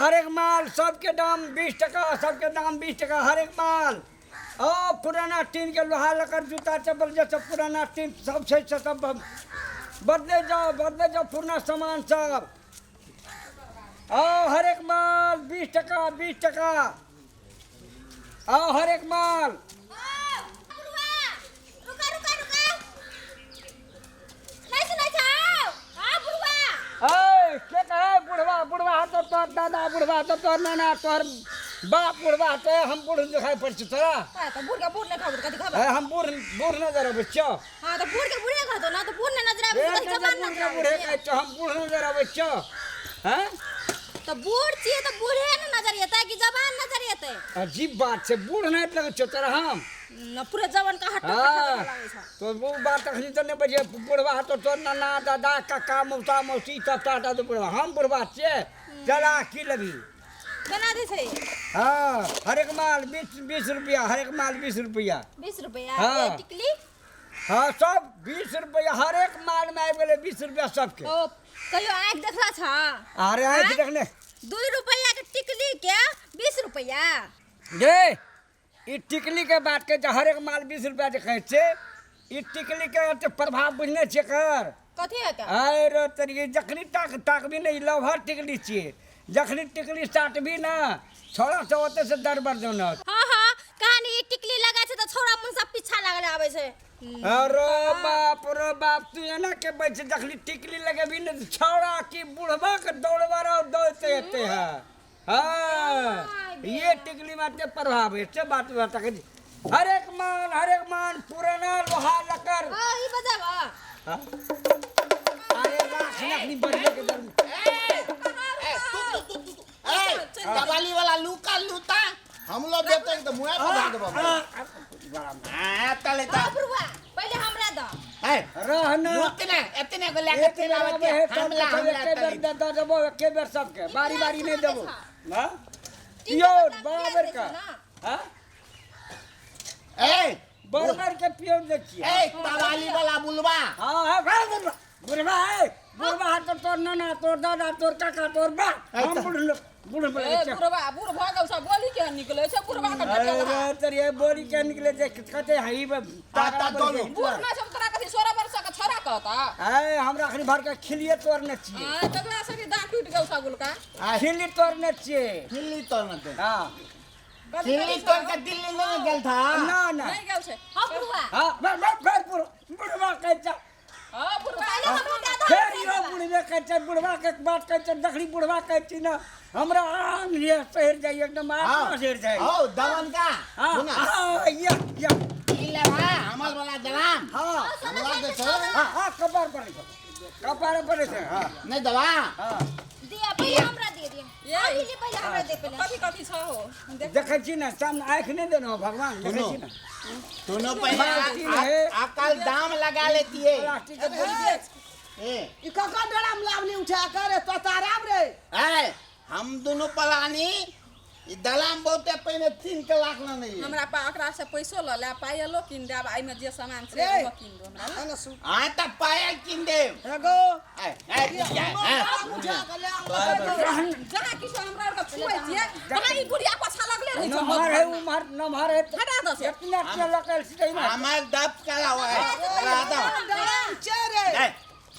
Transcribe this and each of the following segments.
हरेक माल सबके दाम 20 टका, सबके दाम 20 टका हरेक माल। ओ पुराना टीन के लोहा लकर जूता चप्पल जे सब पुराना टीन सब छै से सब बदले जाओ, बदले जाओ पुराना सामान सब। आओ हरेक माल 20 टका, 20 टका। आओ हरेक माल। रुका रुका रुका, नहीं सुनै छौ? हाँ बुढ़वा। ए के कहे बुढ़वा? बुढ़वा तो तोहर दादा बुढ़वा, तो तोहर नाना, तोहर बाप बुढ़वा, तो हम बूढ़ दिखाई पड़ छै तोरा? हाँ तो बूढ़ के बूढ़ नहीं कहबो कथी कहबो? ए, हम बूढ़ बूढ़ नजर अबै छियौ? हाँ तो बूढ़ के बूढ़े कहतो ना, तो बूढ़ ने नजर आबै छै ए, तऽ जवान बूढ़ नजर के आबै बूढ़े छै। कहै छौ, हम बूढ़ नजर अबै छियौ? हैं? तो बूढ़ छियै तऽ बूढ़े ने नजर एतै कि जवान नजर एतै? अजीब बात छै, बूढ़ नहि लगै छौ तोरा हम? न पूरे जवान का हट्टा हाँ। कट्टा लागै छै। तो वो बात अखनी तऽ नहि बजियै। बुढ़वा तो तोर नाना, दादा, काका, मौसा, मौसी सब टाटा तो बुढ़वा। हम बुढ़वा छियै? चला, की लेबही? केना दै छै? हाँ, हरेक माल 20 20 रुपया, हरेक माल 20 रुपया। 20 रुपया? हाँ। ए, टिकली? हाँ, सब 20 रुपया। हरेक माल में आबि गेलै 20 रुपया सबके। ओ कहियो आँखि देखला छ? अरे आँखि देखने। 2 रुपया के टिकली के 20 रुपया? गे, ई टिकली के बात के जे हरेक माल 20 रुपया जे कहै छै, ई टिकली के एते प्रभाव बुझने छियै कर? कथी है के? अरे तरी जखनी ताक ताकबी ने, ई लवहर टिकली छियै, जखनी टिकली साटबी ने, छोड़ा सब ओते से दरबर दौनत। हाँ हाँ, कहानी ई टिकली लगा छै तऽ छौड़ा मन सब पीछा लागल आबै छै। अरे बाप रे बाप, तू एना के बैठ? जखनी टिकली लगेबी ने, तऽ छौड़ा की बुढ़वा के दौड़बा रहो दौड़ते एते है। हाँ, ये टिकली माते प्रभाव है से बात बात। हरेक माल, हरेक माल, पुराना लोहा लकर। हाँ, ई बजाबा। हाँ? अरे राख नखनी बजबे के दर। ए, तू तू तू तू तू ए कबाली वाला लूका लूता हम लोग देते हैं तो मुँह पर भाग देबो। हां, तले ता। हाँ बुढ़वा, पहिले हमरा दऽ। ए रहना। लूतना एतने को लेके एक बेर चलावत आबै है के हमला सबके हमला एके बेर तले दऽ देबो, एके बेर सबके, बारी बारी नहीं देबो। हाँ, टिकली पियो बदला बराबर दै का छै ना। हाँ। ए बराबर के पियो देखिए। ए कबाली वाला बुलवा। हाँ हाँ, बुढ़वा बुढ़वा है, बुढ़वा है तो तोर नाना, तोर दादा, तोर काका, तोर बाप। हम बूढ़ लोग बूढ़ ए बोले छै। बुढ़वा बूढ़ भऽ गेल सब, बोली के निकले छै बुढ़वा के? अरे ढकेलहा। रे तेरी बोली के निकले जे कते हई। ता दोनों। बूढ़ ना सब तोरा कथी 16 वर्ष के छोरा कहता? ए, हमरा अखनी भर के खिलिए तोड़ने छियै। आ तकरा से भी दाँत टूटि गेल सब गुलका। खिल्ली तोड़ने छियै। दिल्ली तो न दे। हाँ। कथी दिल्ली कथी तो छौ? के दिल्ली में गेल था। ना ना। नहीं गेल छै। हाँ बुढ़वा। हाँ, बे बे बे बुढ़वा कहै छै। हाँ बुढ़वा। पहिले हमरा दऽ दऽ। फेर यो बुढ़वे कहै छै, बुढ़वा के बात कहै छै। दखनी बुढ़वा कहै छी ना, हमरा आंग ये सहर जाइ, एकदम आत्मा सहर जाइ। हो दवन का। हाँ। सुना। हाँ, ये ये। ई ले बा हमर वाला दलाम। हाँ। हमरा दे छै। हाँ हाँ, कपार पर कपार पर छै। हाँ। नहीं दवा। हाँ। दिया, पहिले हमरा दे दिया। ये। अभी ले, पहिले हमरा दे पहिले। कथी कथी छौ हो देख। देखै छी ने सामने, आँखि नहि देलहुँ भगवान, देखै छी ने। दोनों पहले बाल्टी है। अकल दाम लगा लेती है। प्लास्टिक के बोरी। ए ई ककर डराम लावली उठा कर रे तोताराम रे? ए, हम दोनों पलानी ई दलाम बहुते पहिने 3 के लाख ना नहीं। हमरा पा ओकरा से पैसो लऽ ले, पायलो कीन देब, एहिमे जे सामान छै रे। ओहो कीन दो हमरा। एने सुन। हाँ त पायल कीन देब। एगो ए ए ठीक है, हाँ। डराम उठा कर ले आम। जहाँ किछो हमरा आरके छुए छियै तहाँ ई बुढ़िया पाछा लगले रहै छै। नमहर है उमहर, नमहर है। हटा दऽ से। इतना इतना लकल छै ना। हमार दब कला हुआ है राधा। डराम चे रे। ए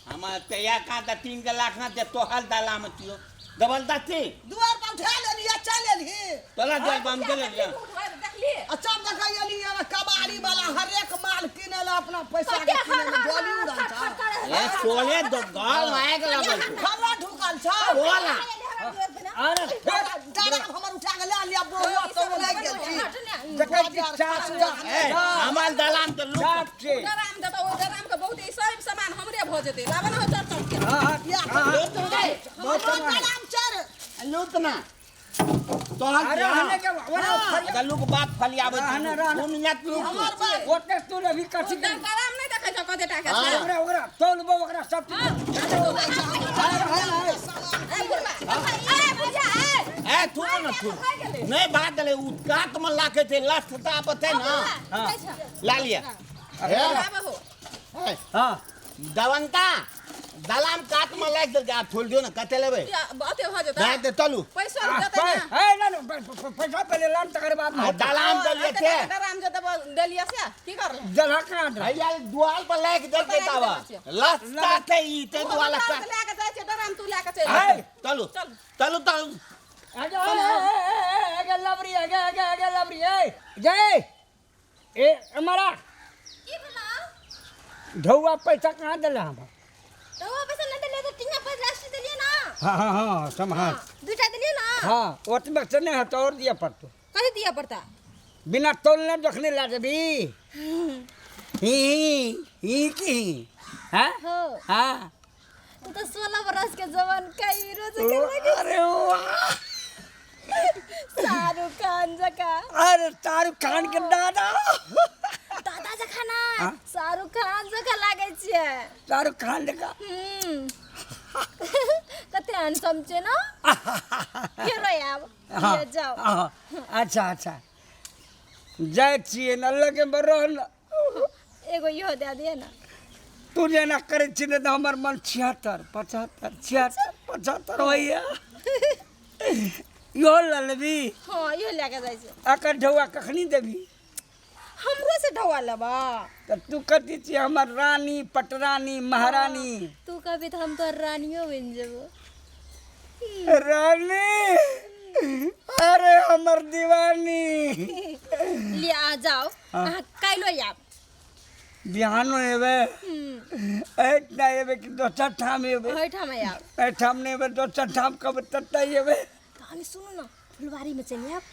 हमार तैयार कहाँ था 3 के लाख ना दे तोहर दलाम तियो डबल दती। दुआर पर उठा लेली आ चल लेली। तोला जल बम के ले लिया। देखलिए। अच्छा देखा एली यार, कबाड़ी वाला हरेक माल किने ला अपना पैसा के कते किने ला हर गोली उड़ान हर छ। हर ए सोले दो गाल आएगा लगल तू। खर्रा ढुकल छ। बोला। अरे फेर। डराम हमर उठा के ले लिया बोहुआ तो लागि गेल छी। देखै छी चाप। ए हमार दलाम तो लूट। चाप छै। डराम देतौ, ओहि डराम के बहुत ई सब सामान हमरे भऽ जेतै, लाबऽ ने हो चढ़ चढ़ के। हाँ हाँ हाँ हाँ। लूट गए। बहुत सामान है। डराम चर। लूट ना तोहर। अरे हने के ओने। गल्लू के बाप फलियाबै रहना, रहना। दू मिनट लूट। हमर बाप। ओते तू अभी कथी के डराम नहि देखै छौ कते टा के छै? ओकरा ओकरा तौलबो, ओकरा सब चीज। हाय हाय हाय। ए बुढ़वा, ए बुढ़िया, ए ए थू ना थू नहीं बात दले उ कात में लाके थे लस्त तापते ना। हाँ। ला लिया। लाबऽ हो। ए, हाँ। दवंता दलाम कात में लाग देलकै, आब छोड़ दियौ ने, कते लेबै? या, अते भऽ जेतै। दए दे, चलू। पैसा देतै ने। ए, ना, ना, पैसा पहिले लान, तकर बाद आ दलाम देलियै एते से। टाका डराम जे देबो देलियै से की करलै? जगह कहाँ दे? भैया दुआल पर लाग देलकै कतऽ तब। राखि देने छियै? लस्ता छै ई, ताहि दुआरे हमरा कात। लए कऽ जाइ छियै डराम, तू लए कऽ चलि है। चलू। चलू। चलू चलू। आगे, ए, ए, ए, ए, आगे लबरी, आगे, आगे, आगे लबरी, ए जय ए हमारा। की भेलौ? ढौआ पैसा कहाँ देले हमरा? ढौआ पैसा नहि देलियै तऽ टीना पर लास्ट देलियै ना। हाँ हाँ हाँ, सम्हार। दूटा देलियै ना। हाँ, ओतबे से नहीं होतो, और दिया पड़तो। कथी दिअ पड़ता? बिना तोलने जखने ला देबी ही ही ही की ही हाँ। हो। हाँ। तू तऽ 16 बरस के जवान का हीरो जकाँ लगै। अरे वाह! शाहरुख खान जकाँ। अरे शाहरुख खान के दादा। दादा जकाँ ना। हाँ? शाहरुख खान जकाँ लागै छियै। शाहरुख खान जकाँ। कते हैंडसम छै ना हेरो। आब हाँ। ये जाओ। हाँ, अच्छा अच्छा, जाइ छियै ने लगे में रह न। एगो इहो दए दिअ ने। तू जेना करै छी ने तऽ हमर मन 76 75 76 75 होइया। इहो लऽ लेबी? हँ, इहो लए कऽ जाइ छै। एकर ढौआ कखनी देबी? हमरो से ढौआ लेबा? तऽ तू कथी छियै हमर? रानी, पटरानी, महारानी। तू कभी तऽ हम तोहर रानियो बनि जेबो। रानी, अरे हमर दीवानी। लिअ, अहाँ जाउ, अहाँ काल्हिो आयब। बिहानो एबै? एहिठाम एबै कि दोसर ठाम एबै? ओहिठाम आयब। एहिठाम नहि एबै, दोसर ठाम कहबै ततऽ एबै। तहन सुनू ने, फुलवारीमे चलि आयब।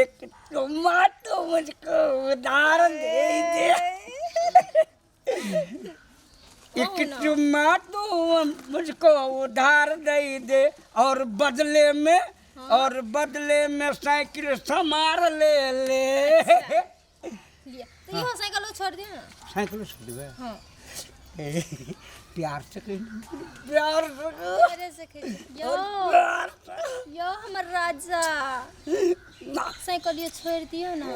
एक चुम्मा तो मुझको उधार दे दे, एक चुम्मा तू मुझको उधार दे दे और बदले में, और बदले में साइकिल समार ले ले। लिअ तऽ इहो साइकिलो छोड़ि दिअ ने। साइकिल छोड़ देबै? हँ। प्यार से कही, प्यार से कही। प्यारे से कही यौ। प्यार से। यौ हमर राजा। ना। साइकिलियो छोड़ि दियौ ने।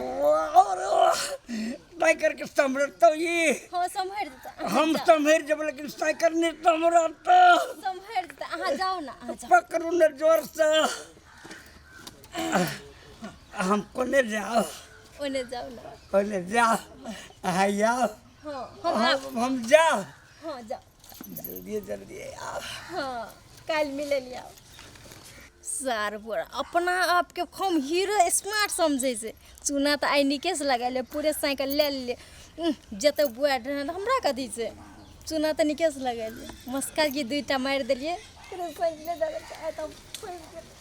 और साइकिल के सम्हरतो ई? हँ, सम्हरि जेतै, अहाँ हम जाउ। सम्हरि जेबै, लेकिन साइकिल नहि सम्हरत। सम्हरि जेतै, अहाँ जाउ ने, अहाँ जाउ। पकड़ू ने जोर से। हम कोने जाओ? ओने जाउ ने। ओने जाओ, अहाँ जाओ। हँ, हम आब। हम जाओ। हँ, जाउ। जल्दी जल्दी आओ। हँ, काल्हि मिलै लिअ। सार बोरा अपना आपके हम हीरो स्मार्ट समझै छै। चूना तऽ आइ नीकेसँ लगा ले, पूरे साइकिल ले ले। जतऽ बुआ रहै तऽ हमरा कथी छै? चूना तऽ नीकेसँ लगा ले। मस्का की दुइटा मारि देलियै, पूरे साइकिले दऽ देलकै। आइ तऽ हम फँसि गेलियै।